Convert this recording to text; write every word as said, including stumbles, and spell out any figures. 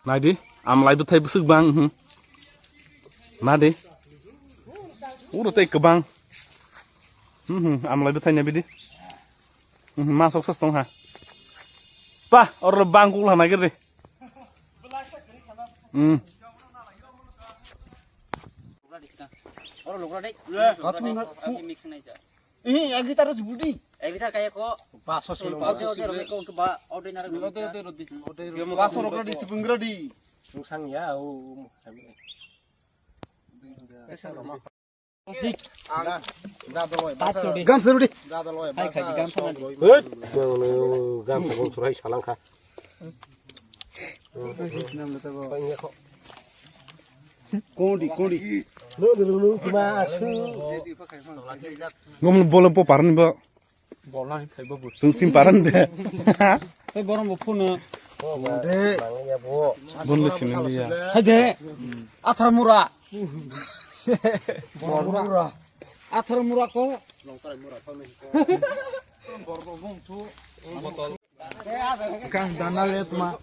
Naidi, amlai bwthai bwswk bang, hmm. Nadi. Uro tei kwbang. Hmm, hmm, amlai bwthai na bidi. Hmm, ma sok sos tong ha. Pa, oro bang kuk lana giri. Hmm. Oro lokra dei. Katung na. Mix nai ja. Eh, agi taro jubudi. Agi tar kaya ko. Paso solo. Paso solo ko ba order na. Paso lokra di sipung gra di. Sungsang ya, o. Gam serudi. Hai, khai di gam sana di. Hei, gam sabong surai salangkha. Kondi, kondi. Ngom bolem po paran ba. Bolna ni thai babu. Sung sim paran de. Tei borong bo phone. Bon le sini liya. Hai de. Athar mura. Mura. Athar mura ko. Kang dana le tuma.